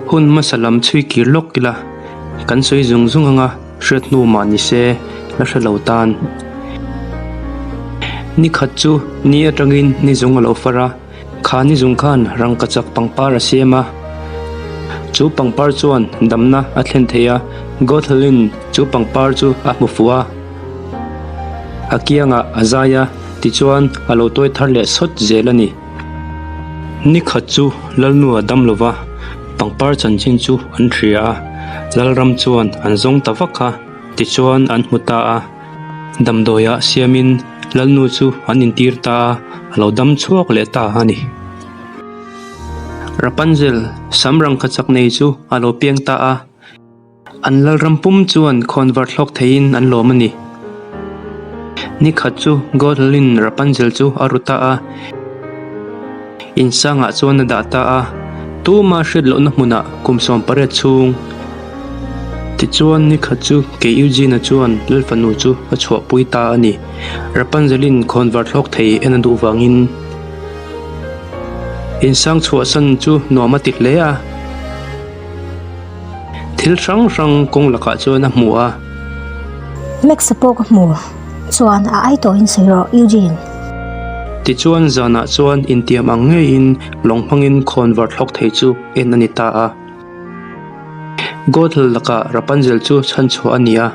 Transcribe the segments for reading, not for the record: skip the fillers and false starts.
Hun hmasa lam chhui kir lawk ila, kan sawi zung zung anga hriat hnu mah ni se la hre lo tan. Ni khat chu ni atangin ni zung a lo far a, kha ni zung khan rangkachak pangpar a siam a. Chu pangpar chuan damna a thlen thei a, Gothelin chu pangpar chu a hmu fuh a. A kiangah a zai a, tichuan a lo tawi thar leh sawt zel a ni. Ni khat chu Lalnu a dam lova, pangpar chanchin chu an hria a, Lalram chuan an zawng ta vak a, tichuan an hmu ta a. Damdawiah siamin Lalnu chu an intir ta a, a lo dam chhuak leh ta a ni. Rapunzel, sam rangkachak nei chu a lo piang ta a. An lalram pum chuan khawnvar thlawk theiin an lawm a ni. Ni khat chu Goldlin Rapunzel chu a ru ta a, insangah chuan a dah ta a, tuma hriat lohna hmunah kum 18 chhung. Tichuan ni khat chu kei Eugene-a chuan Lalfanu chu a chhuahpui ta a ni. Rapunzel-in khawnvar thlawk thei en a duh vangin. Insang chhuahsan chu nuam a ti hle a. Thil hrang hrang kawng lakah chuan a hmu a. Max-a pawh ka hmu. Chuan a ai tawhin sawi rawh, Eugene. Tichuan zanah chuan intiam ang ngeiin lawng hmangin khawnvar thlawk thei chu en a ni ta a. Gothel lakah Rapunzel chu chhanchhuah a ni a.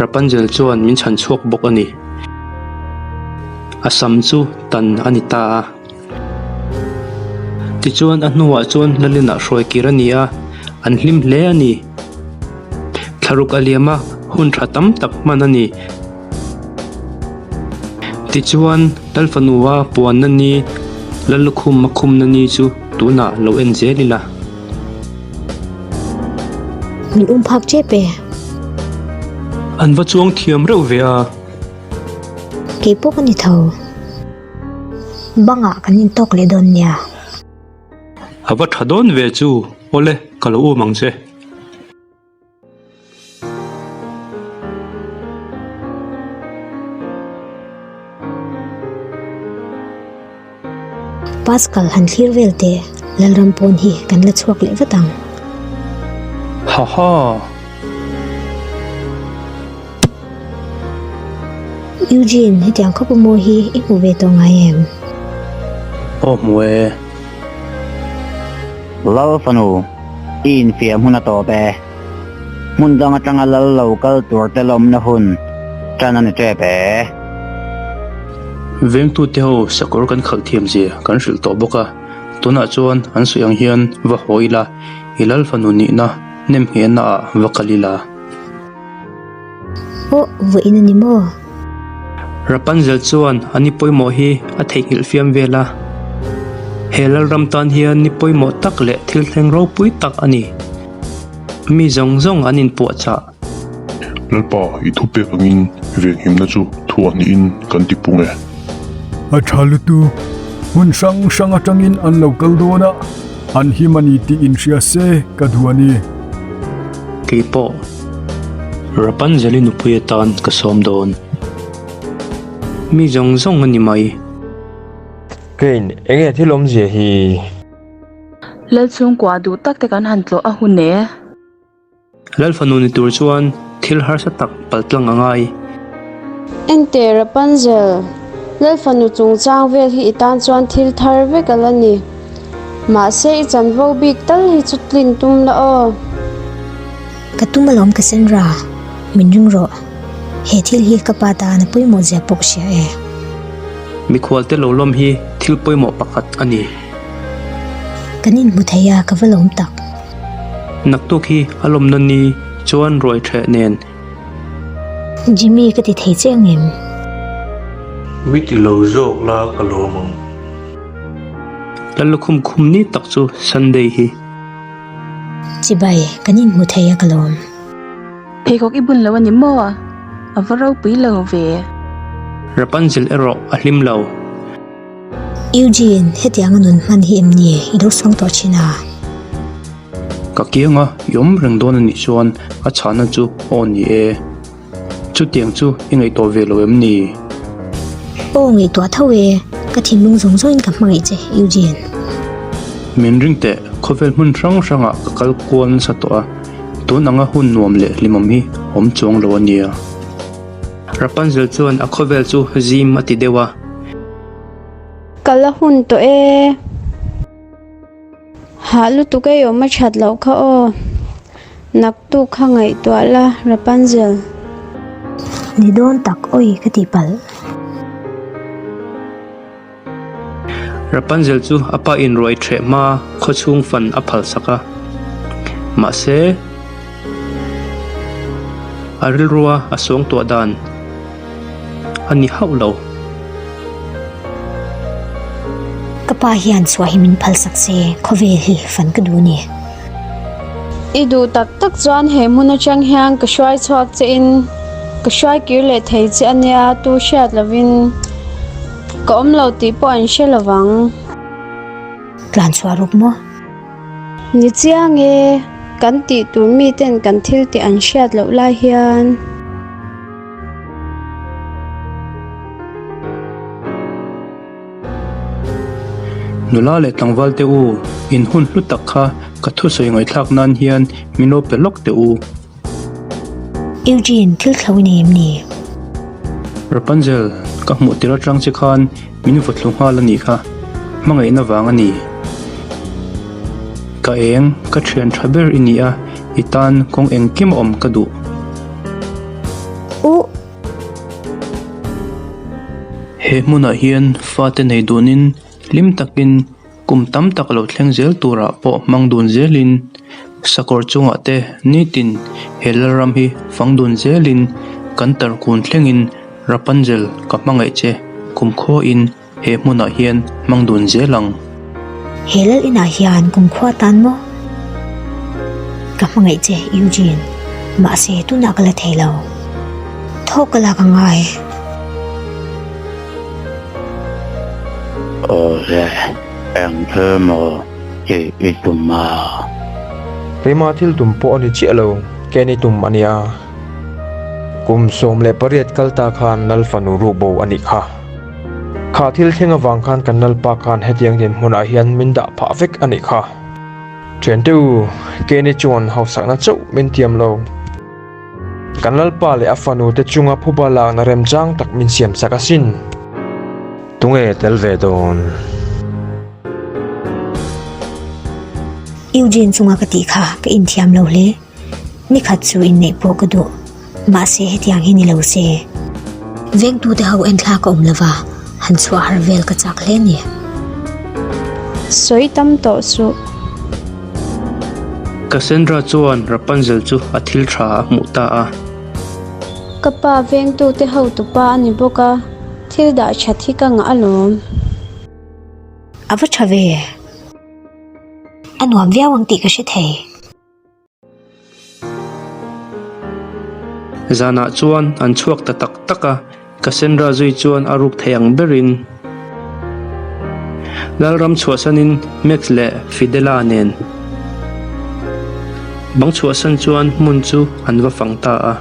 Rapunzel chuan min chhanchhuak bawk a ni. A sam chu tan a ni ta a. Tichuan a hnuah chuan Lalin ah hruai kir a ni a, an hlim hle a ni. Thlaruk a liam a, hun tha tam tak hman a ni. Tichuan Lalfanua puanna ni, Lallukhum a khumna ni chu tunah lo en zel ila. Min um phak tep e. An va chuang thiam reuh ve a. Kei pawh ka ni tho. Bangah kan intawk leh dawn nia. A va tha dawn ve chu, awle ka lo um ang che. Pascal han thlir vel teh, Lalram pawn hi kan la chhuak leh vat ang. Ha ha. Eugene, hetiang khawpa mawi hi i hmu ve tawh ngai em? Aw hmu e. Lal fanu, i infiah hmun a tawp e. Hmun dang atanga lal lo kal tur te lawmna hun tan a ni tep e. Vengtute ho sakawr kan khalh thiam zia kan hrilh tawh bawk a, tunah chuan an sawi ang hian va haw ila, i lal fanu nihna nemnghehna ah va kal ila. Aw, vawiin a ni maw? Rapunzel chuan a ni pawimawh hi a theihnghilh fiam vel a. He lalram tan hian ni pawimawh tak leh thil thleng ropui tak a ni. Mi zawng zawng an inpuahchah. Lalpa, i thupek angin venghimna chu thuah hnihin kan ti pung e. A tha lutuk. Hmun hrang hrang atangin an lo kal dawn a, an him a ni tih inhria se ka duh a ni. Keipawh Rapunzel-i nupui atan ka sawm dawn. Mi zawng zawng a ni mai. Kane, enge thil awmzia hi? Lalchhungkua duh tak te kan han tlawh a hun e. Lal fanu ni tur chuan thil harsa tak paltlang a ngai. Enteh Rapunzel, Lal fanu chungchang vel hi i tan chuan thil thar vek a la ni. Mahse i chanvo bik tal hi chu tlin tum la aw. Ka tum alawm Cassandra, min ring rawh. He thil hi ka pa tan a pawimawh zia pawh ka hria e. Mikhualte lo lawm hi thil pawimawh pakhat a ni. Kan inhmu thei a, ka va lawm tak. Naktuk hi a lawmna ni chuan ruai ṭheh nen. Jimmy ka ti thei che ang em? Mi ti lo zawk la ka lawm ang. Lallukhum khum ni tak chu Sunday hi. Chibai, kan inhmu thei a ka lawm. Pheikhawk i bun lo a ni maw? A va ropui lo ve. Rapunzel erawh a hlim lo. Eugene, hetianga nun hman hi em ni i lo suang tawh thin a? Ka kianga i awm reng dawn a nih chuan a chhahna chu aw ni e. Chutiang chu i ngaihtuah ve lo em ni? Aw ngaihtuah tho e, ka thinlung zawng zawngin ka hmangaih che, Eugene. Min ring teh, khawvel hmun hrang hrangah ka kal kual nasa tawh a, tun anga hun nuam leh hlimawm hi awm chuang lo a nia. Rapunzel chuan a khawvel chu zim a ti deuh a. Ka la hun tawh e. Hah lutuk ei awm a that loh kha aw. Naktuk kha ngaihtuah la Rapunzel. Ni dawn tak awi ka tih palh. Rapunzel chu a pa in ruai ṭheh hma khawchhung fan a phal sak a. Mahse, a rilrua a suangtuah dan a ni hauh lo. Ka pa hian chhuah hi min phalsak se, khawvel hi fan ka duh a ni. I duh tak tak chuan he hmun atang hian ka hruai chhuak che in ka hruai kir leh thei che a nia tu hriat lovin ka awm lo tih pawh an hre lovang. Tlan chhuah ruk maw? Ni chiang e, kan tih tur miten kan thil tih an hriat loh lai hian. Nula leh tlangval te u, in hun hlu tak kha ka thusawi ngaihthlak nan hian min lo pe lawk teh u. Eugene, thil thlo i nei em ni? Rapunzel, ka hmuh tir atang che khan min vaw thlu nghal a nih kha, hmangaihna vang a ni. Ka eng, ka thian tha ber i ni a, i tan kawng engkim a awm ka duh. Uh! He hmunah hian fate nei dunin hlim takin kum tam tak lo thleng zel turah pawh hmang dun zelin sakawr chungah te nitin he lalram hi fang dun zelin kan tarkun thlengin Rapunzel ka hmangaih che kumkhuain He hmunah hian hmang dun zel ang. He lal inah hian kumkhua tan maw? Ka hmangaih che, Eugene. Mahse, tunah ka la thei lo. Thawk ka lak a ngai. Awle, eng thil maw tih i tum a? Keimah thil tum pawh a ni chiah lo, Kenny tum a nia. Kum 18 kal ta khan Lal fanu rukbo a nih kha. Kha thil thleng avang khan kan Lalpa khan hetiang dinhmunah hian min dah phah vek a nih kha. Thiante u, keini chuan hausakna chauh min tiam lo. Kan Lalpa leh a fanu te chunga phuba lakna remchang tak min siam sak asin. Tunge tel ve dawn? Eugene chunga ka tih kha ka inthiam lo hle. Nikhat chu inneih pawh ka duh. Mahse hetiang hi ni lo se. Vengtute ho enthlak a awm lova, han chhuah har vel ka chak hle ni. Sawi tam tawh suh. Cassandra chuan Rapunzel chu a thil tha a hmuh ta a. Ka pa vengtute hotupa a ni bawk a, thil dah that hi ka ngah alawm. A va tha ve. A nuam viau ang tih ka hre thei. Zanah chuan an chhuak ta tak tak a, Cassandra zui chuan a ruk thei ang berin Lalram chhuahsanin Max leh Fidela nen bang chhuahsan chuan hmun chu an va fang ta a.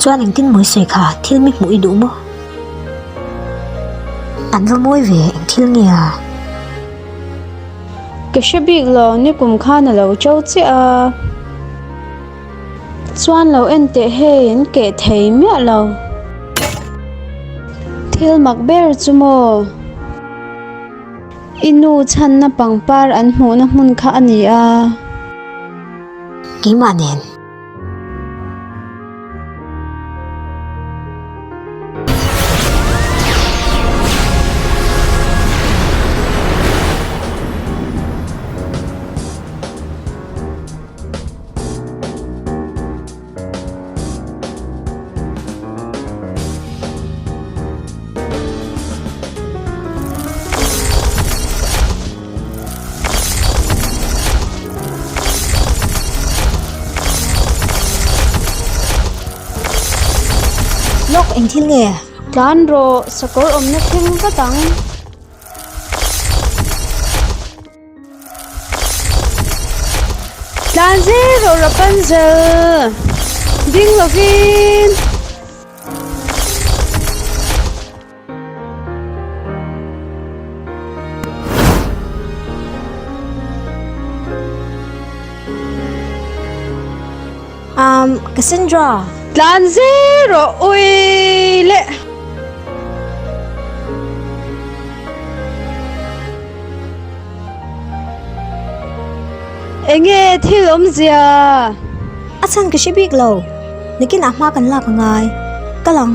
Chuan engtin mawi sawi kha thil mi hmuh i duh maw? An va mawi ve, eng thil nge a? Ka hre bik lo, nikum khan a lo to chiah a. Chuan lo en teh hei an keh thei miah lo. Thil mak ber chu maw? I nu chhanna pangpar an hmuhna hmun kha a ni a. Keimah nen. Lawk eng thil nge? Tlan rawh, sakawr awmna thleng vat ang. Tlan zel rawh Rapunzel, ding lovin. Um, Cassandra! Tlan zel rawh ui le. Enge thil awmzia? A chhan ka hre bik lo. Nakinah hma kan lak angai. Kal ang.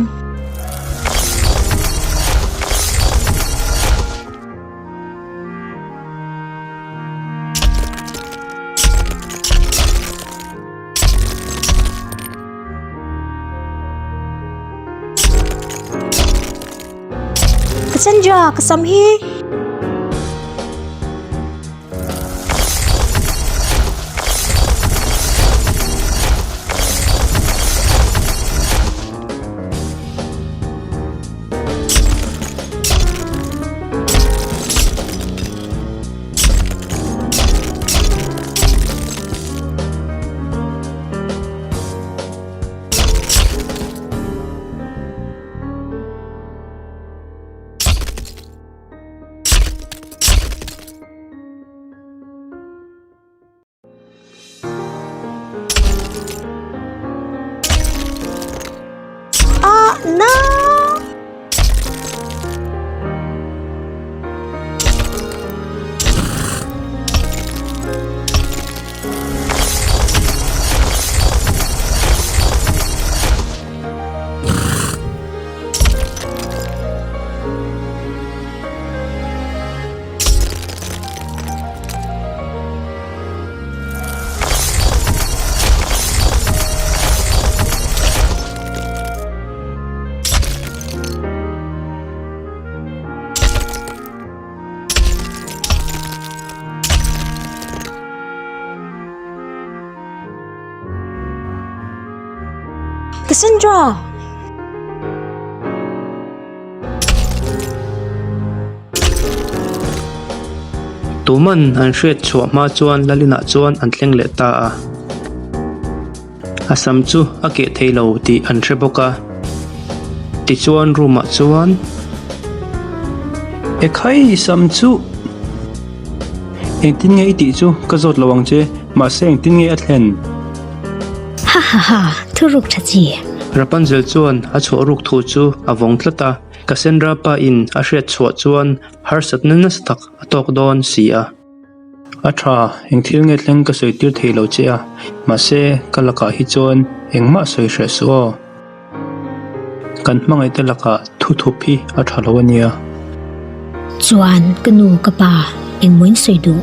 Cassandra, ka sam hi. Ah, na! Cassandra! Tuman an hriat chhuah hma chuan Lalinah chuan an thleng leh ta a. A sam chu a keh thei lo tih an hre bawk a. Tichuan room ah chuan Ekhai sam chu engtin nge i tih chu ka zawt lo ang che, mahse engtin nge a thlen? Ha ha ha, thuruk tha chi. Rapunzel chuan a chhuah ruk thu chu a vawng tlat a, Cassandra pa in a hriat chhuah chuan harsatna nasa tak a tawk dawn si a. A tha, eng thil nge thleng ka sawi tir thei lo che a, mahse ka lakah hi chuan engmah sawi hreh suh aw. Kan hmangaihte lakah thu thup hi a tha lo a nia. Chuan ka nu ka pa engmaw in sawi duh?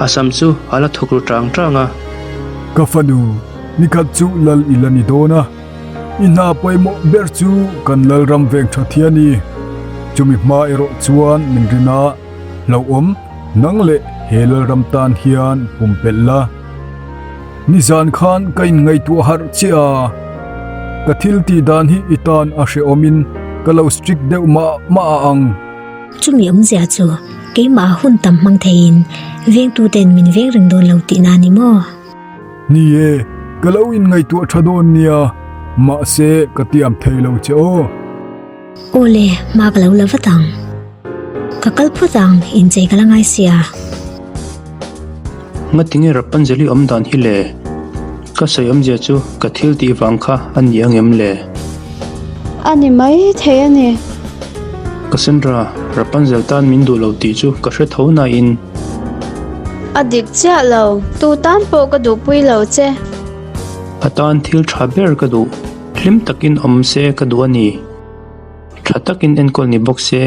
A sam chu a la thawk ru tang tang a. Ka fanu, nikhat chu lal i la ni dawn a, i hna pawimawh ber chu kan Lalram veng tha thi a ni. Chumi hma erawh chuan min rin a, hlauhawm nang leh he Lalram tan hian pumpelh la. Nizan khan ka inngaihtuah harh chiah a, ka thil tih dan hi i tan a hrehawmin ka lo strict deuh mah mah a ang. Chumi awmzia chu keimah hun tam hmang theiin vengtuten min veng reng dawn lo tihna a ni maw? Ni e, ka lo inngaihtuah tha dawn nia, mahse ka tiam thei lo che aw. Aw le, hma ka lo la vat ang. Ka kal phawt ang, inchei ka la ngai sia. Ngatinge Rapunzel-i awm dan hi le? Ka sawi awmzia chu ka thil tih vang kha a ni ang em le? A ni mai thei a ni. Cassandra, Rapunzel tan min duh lo tih chu ka hre tho nain. A dik chiah lo, tu tan pawh ka duhpui lo che. A tan thil tha ber ka duh. Hlim takin awm se ka duh a ni. Tha takin enkawl ni bawk se,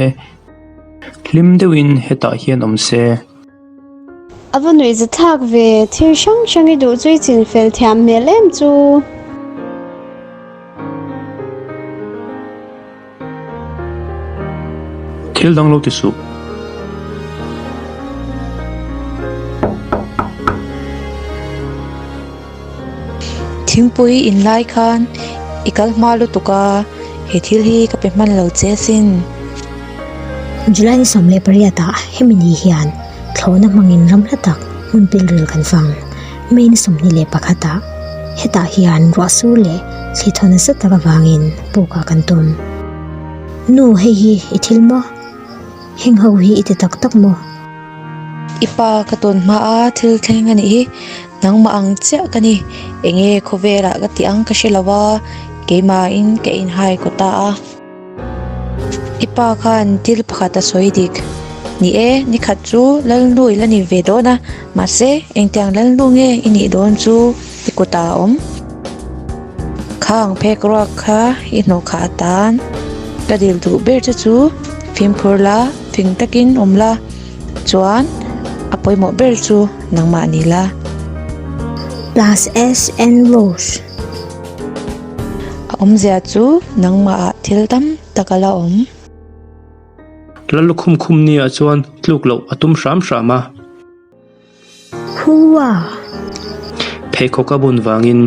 hlim deuhin hetah hian awm se. A va nuih za thlak ve, thil hrang hrang i duh chu i chin fel thiam hmel em chu. Thil dang lo ti suh. Thingpui in lai khan i kal hma lutuk a, he thil hi ka pe hman lo che asin. July ni 18 ah hemi ni hian thlawhna hmangin ram hla tak hmun pilril kan fang. May ni 21 ah hetah hian ruah sur leh thli thaw nasa tak avangin pukah kan tum. Nu hei hi i thil maw? Heng ho hi i ti tak tak maw? I pa ka tawn hma a thil thleng a nih hi. Nangmah ang chiah ka ni. Enge khawvelah ka tih ang ka hre lo a, keimahin ka inhai kaw ta a. I pa khan thil pakhat a sawi dik. Ni e, nikhat chu Lalnu i la ni ve dawn a, mahse engtiang Lalnu nge i nih dawn chu i kutah a awm. Khang phek ruak kha i hnawh khah atan ka dil duh ber che chu fimkhur la, fing takin awm la, chuan a pawimawh ber chu nangmah ni la. Plus SN Rose. A awmzia chu nangmahah thil tam tak a la awm. Lallukhum khum nia chuan tluk loh a tum hram hram a. Hua! Pheikhawk a bun vangin.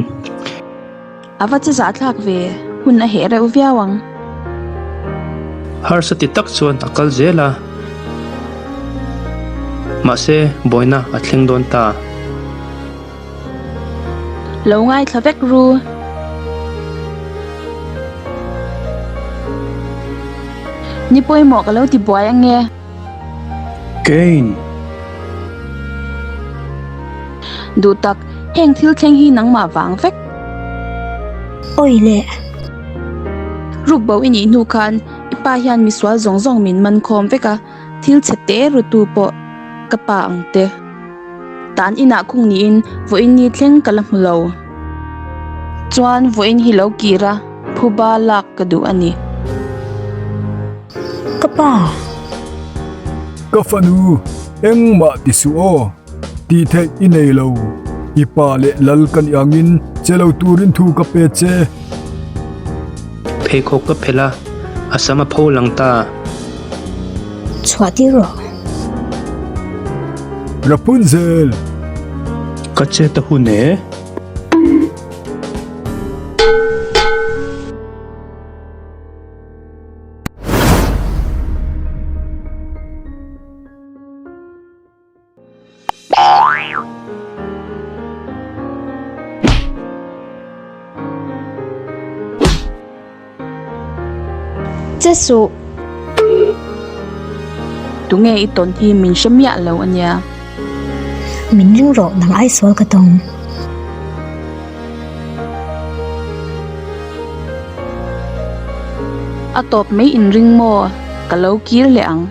A va che zahthlak ve, hun a heh reuh viau ang. Harsa ti tak chuan a kal zel a. Mahse, buaina a thleng dawn ta. Lo ngaithla vek ru. Ni pawimawh ka lo ti buai ange. Kane! Duh tak, heng thil thleng hi nangmah vang vek. Awi le! Ruk bo i nih hnu khan i pa hian misual zawng zawng min man khawm vek a, thil chhe te rutu pawh ka pa ang te. Tan inah khung niin vawiin ni thleng ka la hmu lo. Chuan vawiin hi lo kir a, phuba lak ka duh a ni. Ka pa! Ka fanu, engmah ti suh aw, tih theih i nei lo. I pa leh lal ka nih angin che lo turin thu ka pe che. Pheikhawk ka phelh a, a sam a pho lang ta. Chhuah tir rawh. Rapunzel! Ka che ta hun e. Che suh. Tunge i tawn hi min hre miah lo a nia. Min ring rawh nang ai sual ka tawng. A tawp mai in ring maw? Ka lo kir leh ang.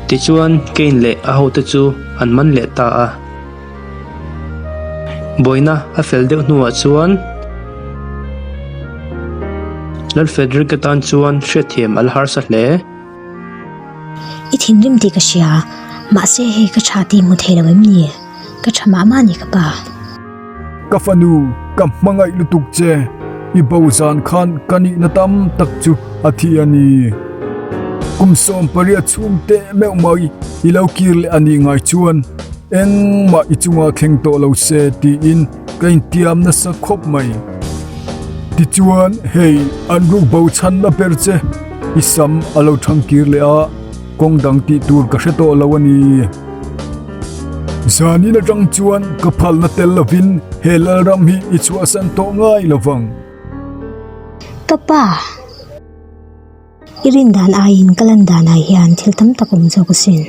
Tichuan Cain leh a hote chu an man leh ta a. Buaina a fel deuh hnuah chuan Lal Frederick-a tan chuan hriatthiam a la harsa hle. I thinrim tih ka hria, mahse hei ka tha tih hmu thei lo em ni? Ka tha mah mah a ni ka pa. Ka fanu, ka hmangaih lutuk che, i bo zan khan ka nihna tam tak chu a thi a ni. Kum 18 chhung teh meuh mai i lo kir leh a nih ngai chuan engmah i chungah thleng tawh lo se tiin ka intiam nasa khawp mai. Tichuan, hei an ruk bo chhanna ber che, i sam a lo thang kir leh a, kawng dang tih tur ka hre tawh lo a ni. Zanin atang chuan ka phalna tel lovin he lalram hi i chhuahsan tawh ngai lo vang. Ka pa, i rin dan aiin ka lan danah hian thil tam tak awm zawk asin.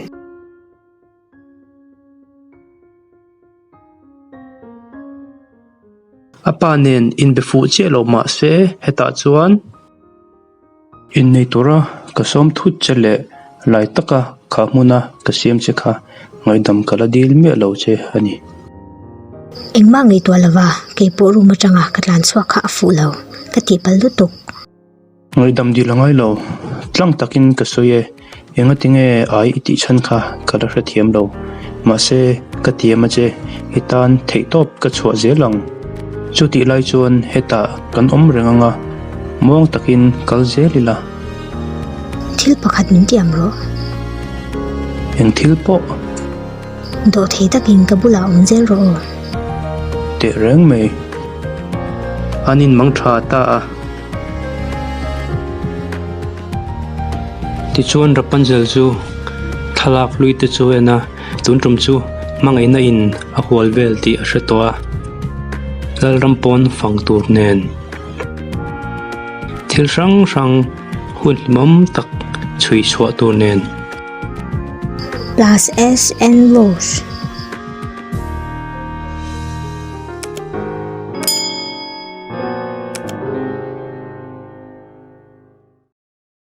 A pa nen inbe fuh chiah lo mah se hetah chuan innei tura ka sawm thut che leh lai taka kha hmuna ka siam che kha ngaihdam ka la dil miah lo che a ni. Engmah ngaihtuah lova keipawh room atanga ka tlan chhuak kha a fuh lo ka tihpalh lutuk. Ngaihdam dil a ngai lo, tlang takin ka sawi e, engati nge ai i tih chhan kha ka la hrethiam lo. Mahse, ka tiam a che, i tan theihtawp ka chhuah zel ang. Chutih lai chuan hetah kan awm reng ang a, muang takin kal zel ila. Thil pakhat min tiam rawh. Eng thil pawh? Dawhthei takin ka bulah awm zel rawh aw. Teh reng mai. An inmang tha ta a. Tichuan Rapunzel chu thlalak hlui te chu a en a, tun tum chu hmangaihna in a hual vel tih a hre tawh a, Lalram pawn fang tur nen thil hrang hrang hun hlimawm tak chhui chhuah tur nen. Plus S N Rose.